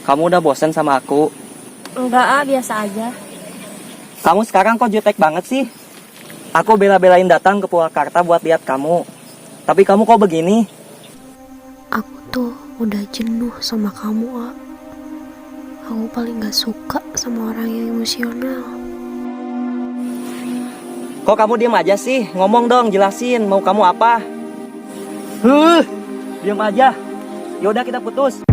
Kamu udah bosen sama aku? Enggak ah, biasa aja. Kamu sekarang kok jutek banget sih? Aku bela-belain datang ke Purwakarta buat lihat kamu. Tapi kamu kok begini? Aku tuh udah jenuh sama kamu, A. Aku paling gak suka sama orang yang emosional. Kok kamu diem aja sih? Ngomong dong, jelasin mau kamu apa? Diem aja. Yaudah kita putus.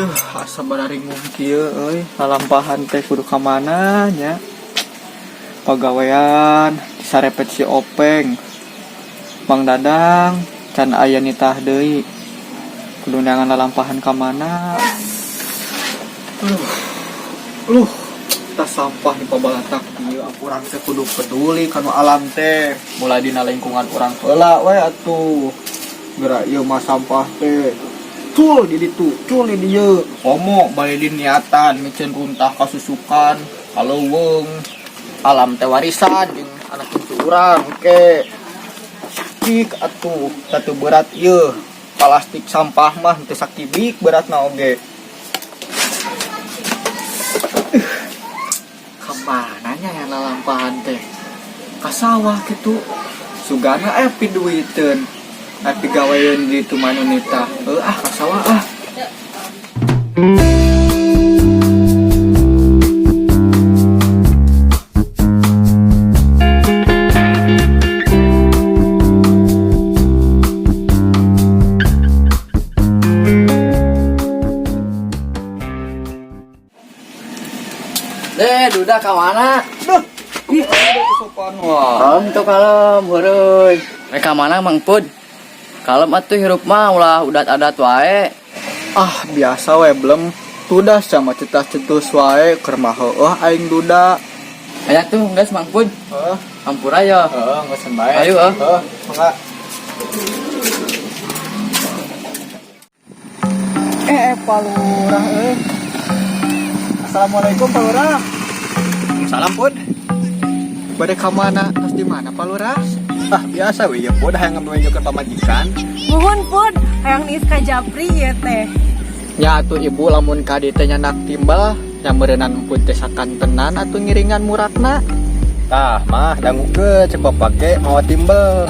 Duh, asa bararingung kieu euy, lalampahan teh kudu ka mana nya? Pagawean disarepet si Openg. Mang Dadang can aya nitah deui. Kudu neangan lalampahan ka mana? Duh. Luh, tas sampah di pabalatak ieu urang teh kudu peduli kanu alam teh. Mulai dina lingkungan urang heula we atuh. Geura ieu mah sampah teh cul di ditu, cul di dieu. Komo bade diniatan miceun runtah kasusukan, kaleuweung. Alam teh warisan jeung anak cucu urang ke. Cik atuh, teu berat ieu. Plastik sampah mah teu sakibik beratna oge. Kamana nya yang lalampahan teh? Ka sawah kitu. Sugana aya piduiteun. Aya pigaweun di ditu mah nu nitah. Heuh ah ka sawah ah. Deh, duda ka mana? Duh, ih, ada kesopan wah. Kalem tuh kalem, heureui. Rek ka mana Mang Pud? Kalem atuh hirup mah ulah udat-adat wae. Ah, biasa we belum. Tudah sama cetas-cetus wae keur mah heueuh aing duda. Aya tuh geus Mang Pud. Heuh, Hampura ya. heueuh geus bae. Ayo, ah. Heuh, mangga. Pak Lurah euy. Assalamualaikum Pak Lurah. Salam Pud. Bade ka mana? Terus di mana Pak Lurah? Ah, biasa we ieu Pud hayang ngeunjukeun pamajikan. Muhun Pud, hayang niis ka Japri ieu teh. Nya atuh ibu lamun ka dieu teh nyandak timbel, nya meureunan empun teh sakantenan atuh ngiringan murakna. Tah mah dangukeun cek bapak ge mawa timbel.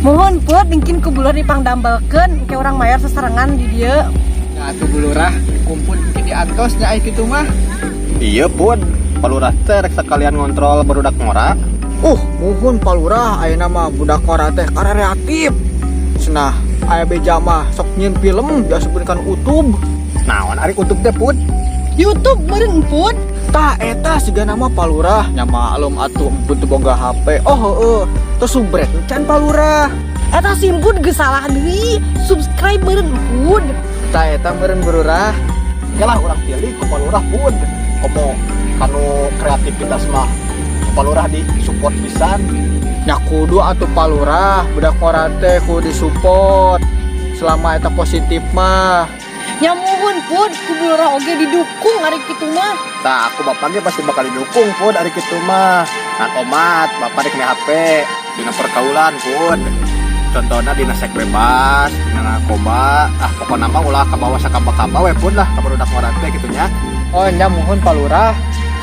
Muhun Pud, mungkin ku Bu Lurah dipangdambelkeun engke urang mayar seserengan di dieu. Nya atuh Bu Lurah, kumpul mungkin diantos nya ai kitu mah. Iya Pud, Pak Lurah teh rek sekalian ngontrol barudak ngora. Muhun Pak Lurah ayeuna mah budak ngora teh kareatif. Cenah aya beja mah sok nyieun film diasupkeun kana YouTube. Naon ari YouTube teh Pud? YouTube meureun Pud. Tah eta sigana mah Pak Lurah, nya maklum atuh empun teu boga HP. Oh heueuh, teu subret can Pak Lurah. Eta simpun geus salah deui, subscribe meureun Pud. Tah eta meureun Bu Lurah. Yalah urang pilih ku Pak Lurah Pud. Komo kanu kreativitas mah Pak Lurah di support pisan. Nya kudu atuh Pak Lurah, budak ngora teh kudu disupport. Selama eta positif mah. Nya muhun Pud, ku Bu Lurah oge didukung ari kitu mah. Tah aku bapak ge pasti bakal didukung Pud ari kitu mah. Nah tomat, bapak rek HP dina pergaulan Pud. Contohna dina seks bebas, dina narkoba, ah pokona mah ulah kabawa sakaba-kaba we Pud lah ka barudak ngora teh kitu nya. Oh nya muhun Pak Lurah,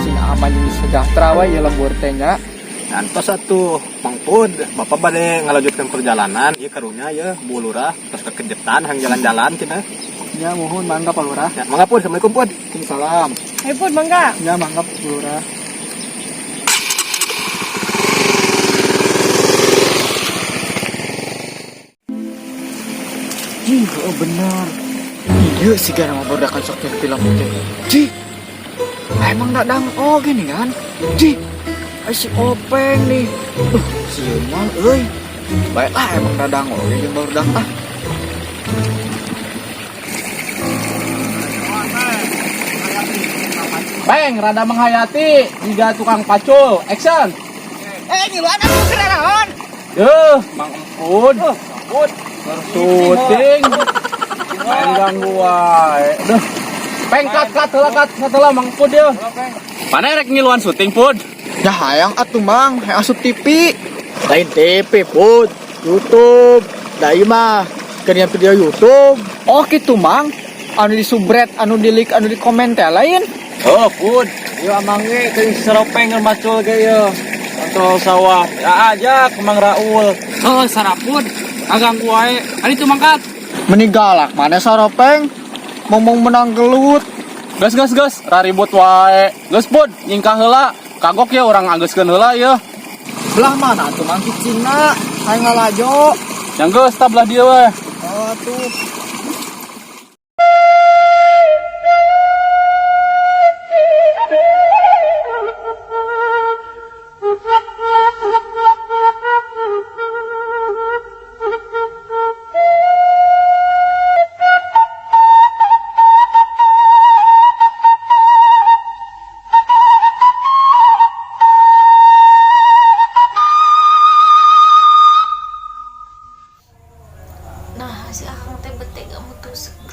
sing aman jeung sejahtera we ieu lembur teh nya. Antos atuh Mang Pud, bapak bade ngalanjutkeun perjalanan ieu karunya ieu Bu Lurah tos kekejetan hayang jalan-jalan cenah. Nya muhun mangga Pak Lurah. Ya, mangga Pud, Assalamualaikum Pud. Waalaikumsalam. Ayo Pud, mangga. Nya mangga Bu Lurah. Jih, oh benar. Iya sih gara mah barudakan sok nyieun film teh. Jih, emang dadang oge nih kan? Jih, ai si Openg nih. Sieun mah euy. Baiklah emang dadang oge jeung barudak ah. Peng, rada menghayati, jiga tukang pacul. Action. Eh, ngiluan atuh naon? Duh, Mang Empud. Empud. Syuting. Main ganggu wae. Duh. Peng, cut, cut, heula, cut, cut heula, Mang Empud ya. Mana rek ngiluan syuting, Pud? Ya hayang atuh Mang, hayang asup TV. Lain TV, Pud. YouTube. Da ieu mah keur video YouTube. Oh gitu Mang. Anu di subret, anu di like, anu di komen teh lain. Oh, Pud. Yo amang ge teuing seropeng macul ge yo. Kontrol sawah. Ya aja ke Mang Raul. Oh, sarapun. Aganggu wae. Ari itu mangkat. Meni galak mana saropeng? Ngomong menang gelut. Gas gas gas, raribut wae. Geus Pud, nyingkah heula. Kagok ya urang anggeuskeun heula ya. Belah mana tuh Mang cicingna? Hayang ngalajo. Yang geus tah belah dieu we. Oh tuh. Nah, si Akang teh bete gak mutuskeun.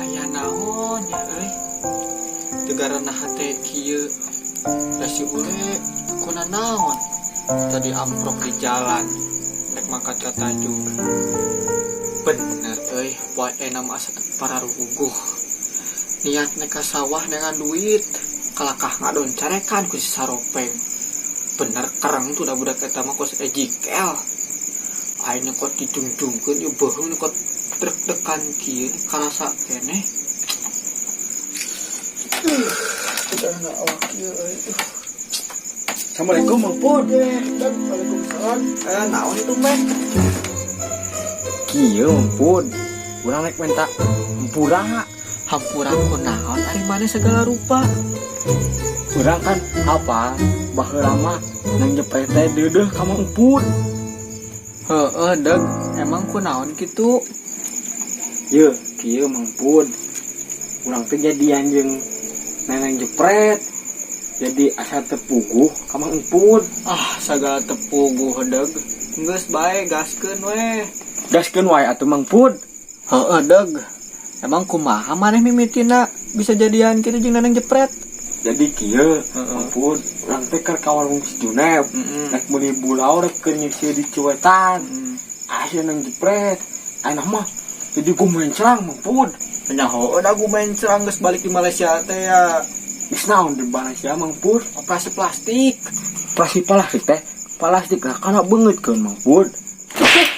Aya naon ya euy. Tegarana hate kieu. Da si Ule kuna naon? Tadi amprok di jalan rek mangkat ka Tanjung. Bener euy, wae nama asa teu pararuguh. Niat nek ka sawah dengan duit, kalakah ngadon carekan ku si saropeng. Bener kereng tuh dah budak eta mah kos ejikel. Aing nyekot dijungjungkeun ieu beuheung nyekot deg-degan kieu karasa keneh. Udah awak kieu euy. Assalamualaikum Mang Pud. Waalaikumsalam. Eh, naon itu, Mbak? Kieu Mang Pud. Urang rek minta hampura. Hampura ku naon ari maneh segala rupa. Urang kan apa baheula mah nang jepret teh deudeuh ka Mang Pud. Heeh, Deg. Emang ku naon kitu? Ye, kieu Mang Pud. Urang teh jadian jeung neneng jepret. Jadi asa teu puguh ka Mang Pud. Ah, sagala teu puguh, Deg. Geus bae gaskeun we. Gaskeun wae atuh Mang Pud. Heeh, Deg. Emang kumaha maneh mimitina bisa jadian kitu jeung neneng jepret? Jadi kieu Heeh. Mang Pud, urang teh keur ka warung si Junep. Heeh. Rek meuli bulau rek keur nyeuseut di Ciwetan. Aya nang jepret. Ayeuna mah jadi gumencrang Mang Pud. Nyaho udah gue mencrang geus balik di Malaysia teh ya. Geus naon di Malaysia Mang Pud? Operasi plastik. Operasi plastik teh. Plastik lah kana beungeut keun Mang Pud.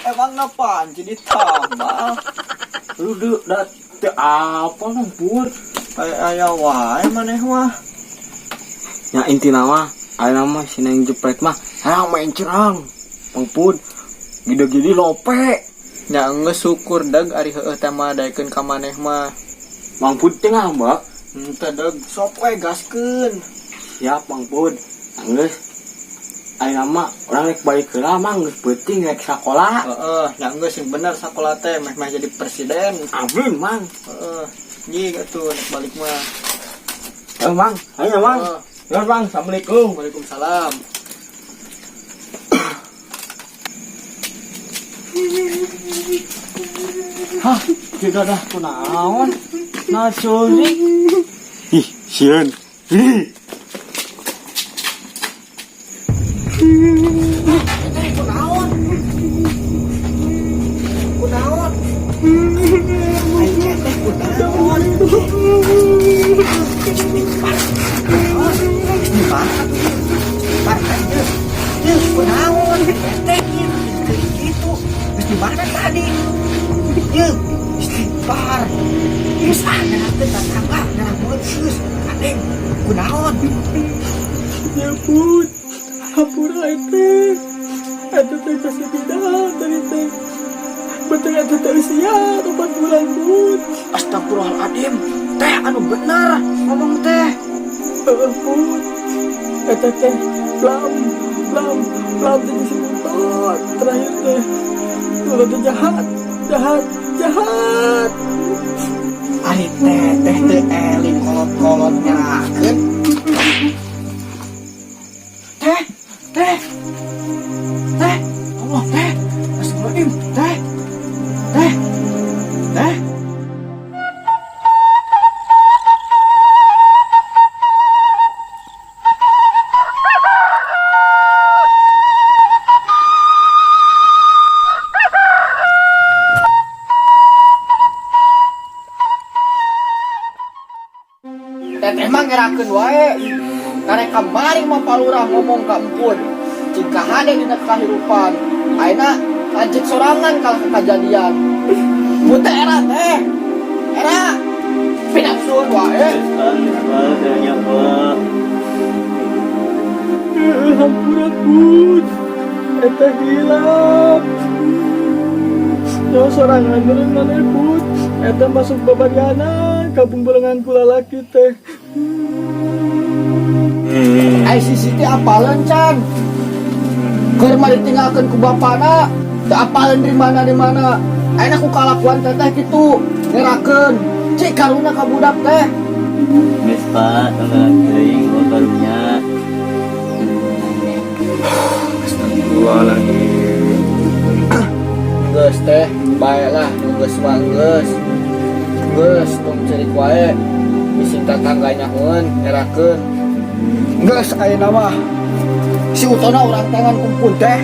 Emang apaan jadi tambal? Lu deu da teu apa Mang Pud? Aya aya wae maneh mah. Ya intina mah ayeuna mah si neng jepret mah hayang mencrang. Mang Pud gede-gede lope. Nya geus syukur Deg ari heueuh teh mah daekeun ka maneh mah. Mang Pud teh ngambek. Henteu Deg, sok we gaskeun. Siap Mang Pud. Geus ayeuna mah urang rek balik heula Mang, geus peuting rek sakola. Heeh, nya geus sing bener sakola teh meh-meh jadi presiden. Amin Mang. Heeh, nyi atuh rek balik mah. Eh Mang, ayo Mang. Heeh. Geus Mang, Assalamualaikum. Waalaikumsalam. Hah, tidak dah kunaon. Nah, suri. Ih, sieun. Ih. Kunaon? Kunaon? Aing teh kunaon? Istighfar. Ieu kunaon? Teh gitu. Geus di mana tadi? Ieu. Istighfar. Geus ah nyerahkeun tatangga, nyerah geus. Adeng, kunaon? Ya pun, hampura teh. Eta teh kasih bidang tadi teh. Betul eta teh usia 4 bulan pun. Astagfirullahaladzim. Teh anu bener ngomong teh. Heeh pun. Eta teh blam blam blam teh si motor. Terakhir teh. Udah teh jahat, jahat, jahat. Ari teteh teu eling kolot-kolot nyerahkeun. Teh, teh. Teh, Allah teh. Astagfirullahaladzim, teh. Teh. Teh. Teteh mah ngerakeun wae. Karek kamari mah palurah ngomong ka empun. Cing kahade dina kahirupan. Ayeuna lanceuk sorangan kalah kejadian. Mun teh era teh. Era. Pinapsun wae. Hampura pun. Eta hilap. Nyawa sorangan meureun maneh pun. Eta masuk babariana kampung belengan ku lalaki teh. Ai si Siti apaleun can. Keur mah ditinggalkeun ku bapana, teu apaleun di mana di mana. Ayeuna ku kalakuan teteh kitu, ngerakeun. Cik karunya ka budak teh. Geus Pak, tanggal teuing oh karunya. Astagfirullahaladzim. Geus teh, bae lah nu geus mah geus. Geus tong ceurik wae. Bisi tatangga nyahoeun ngerakeun. Geus ayeuna mah. Si Utona urang tangan kumpul teh.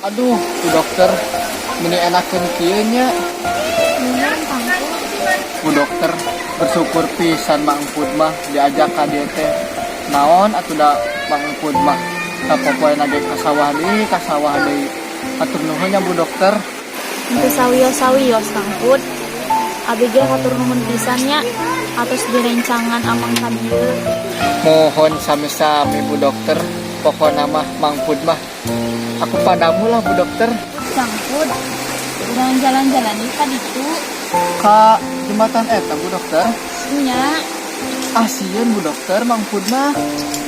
Aduh, Bu Dokter, meni enakeun kieu nya. Bu Dokter, bersyukur pisan Mang Pud mah diajak ka dieu teh. Naon atuh da Mang Pud mah sapopoena ge ka sawah deui, ka sawah deui. Hatur nuhun nya Bu Dokter. Henteu sawios-sawios Kang Pud. Abi ge hatur nuhun pisan nya atos direncangan amang ka dieu. Mohon sami-sami Bu Dokter. Pokona mah Mang Pud mah aku padamu lah Bu Dokter. Kang Pud, urang jalan-jalan nih ka ditu. Ka jembatan eta Bu Dokter. Nya, Ah sieun Bu Dokter Mang Pud mah.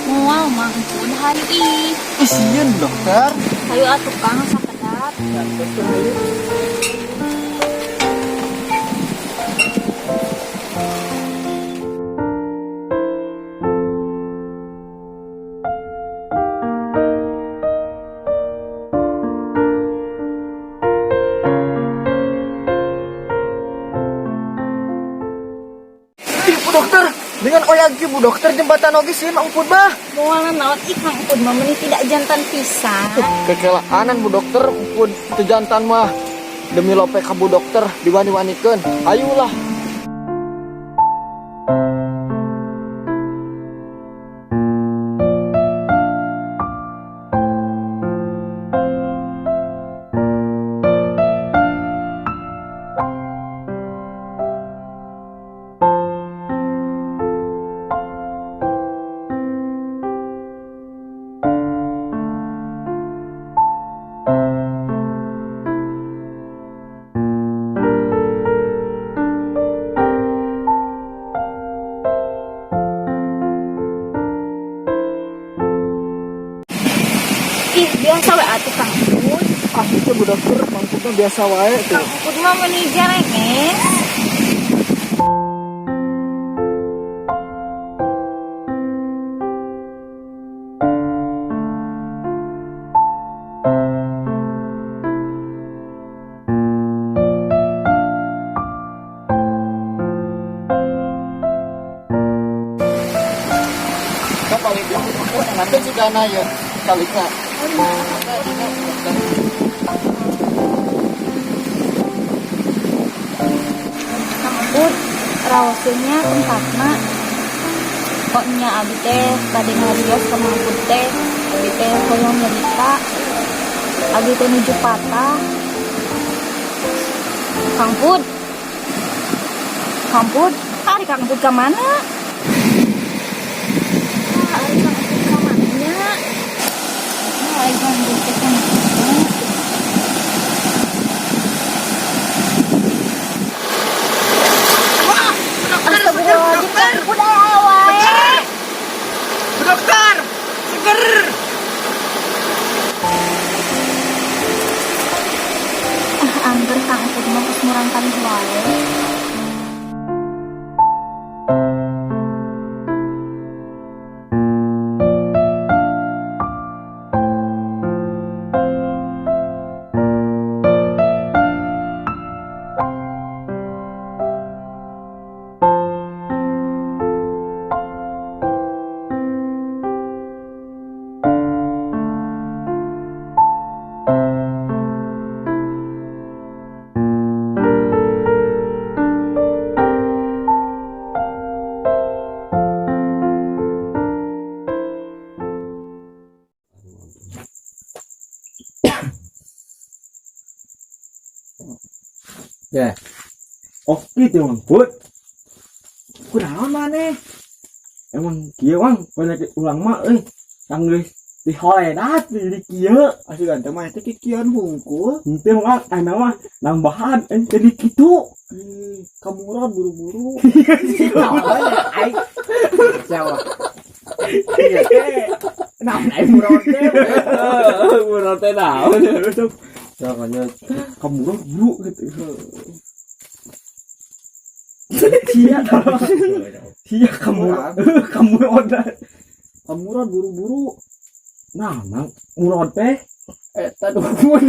Moal Mang Pud hayu ih. Ih sieun Bu Dokter. Hayu atuh Kang sakedap. Ih Bu Dokter, dengan oyag Bu Dokter jembatan oge sieun Mang Pud mah. Moal naon ih Kang Pud mah meuni tidak jantan pisan. Kekelaanan Bu Dokter, pun teu jantan mah. Demi lope ka Bu Dokter diwani-wanikeun. Ayulah. Ih, biasa we atuh Kang Pud. Ah itu Bu Dokter, Mang Pud mah biasa wae tuh. Kang Pud mah meuni jarenges. Sigana ya calikna. Kang Pud, raoseun nya tempatna. Kok nya abi teh bade ngarios ka Mang Pud teh, abi teh hoyong nyerita. Abi teh nuju patah. Kang Pud. Kang Pud, ari Kang Pud ka mana? Ah, ari Kang Pud ka mana nya? Ah, ari Kang Pud teh ka mana? Astagfirullahaladzim, Kang Pud aya wae. Dokter, seger. Ah, angger Kang Pud mah geus murang kali wae. Ya. Oh, gitu Mang Put. Kunaon maneh? Emang kieu Mang, penyakit ulang mah euy. Tang geus diholedat di kieu. Asli ganteng mah itu kikian hungkul. Henteu mah aya mah nambahan jadi kitu. Ih, kamuran buru-buru. Aing. Jawa. Iya, nah, aing murah teh. Murah teh naon? Makanya kamuran buru gitu. Sia sia kamu kamu oda kamuran buru-buru. Nah, mang murah teh eta dukun.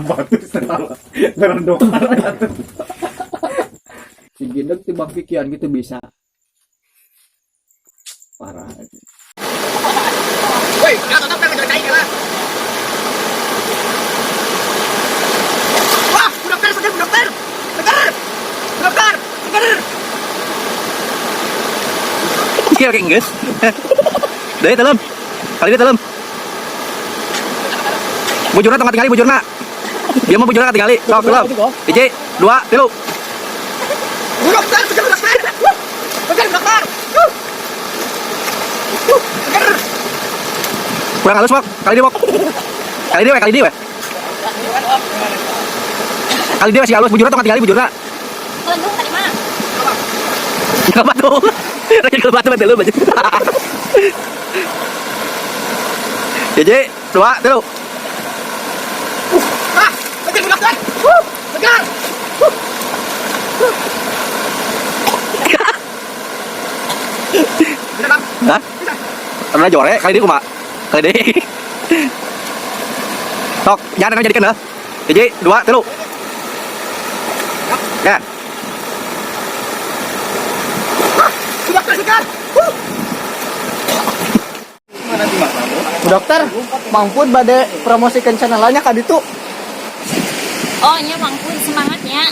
Batu salah. Ngerendok. Si gendek timbang pikiran gitu bisa. Parah. Woi, jangan tetap kan cai lah. Wah, Bu dokter, seger Bu dokter. Seger. Bu dokter, seger. Iya, kayak geus. Deui telem. Kali dia telem. Bujurna tong katingali bujurna. Dia mah bujurna katingali. Sok telem. 1, 2, 3. Bu dokter, seger Bu dokter. Seger Bu dokter. Seger. Kurang halus, Bok. Kali dia, Bok. Kali dia, we, kali dia, we. Kali dia masih halus, bujurna tong katingali bujurna. Kelendung tadi mah. Ke batu. Lagi ke batu batu lu baju. 1, 2, 3. Ah, seger Bu dokter. Seger. Hah? Karena jore, kali ini kumaha? Kali ini. Sok, jangan jadikan lah. 1, 2, 3. Ya. Bu dokter seger. Bu dokter, Mang Pud bade promosikan channelnya ka ditu. Oh, nya Mang Pud semangatnya.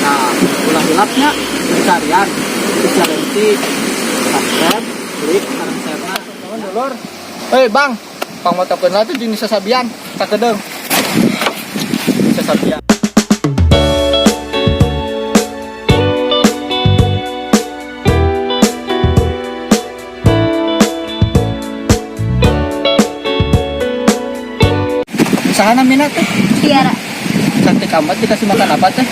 Nah, ulah hilapnya pencarian, pencarian, subscribe, klik, sareng share-na. Dulur. Hei, Bang. Pangmotokeun lah tuh jeung sasabian, sakedeung. Sasabian. Saha namina teh? Tiara. Cantik amat dikasih makan apa teh?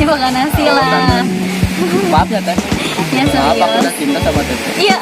Boga nasi lah. Maaf ya, Teh. Ya Maaf, aku serius. udah cinta sama Teteh. Iya.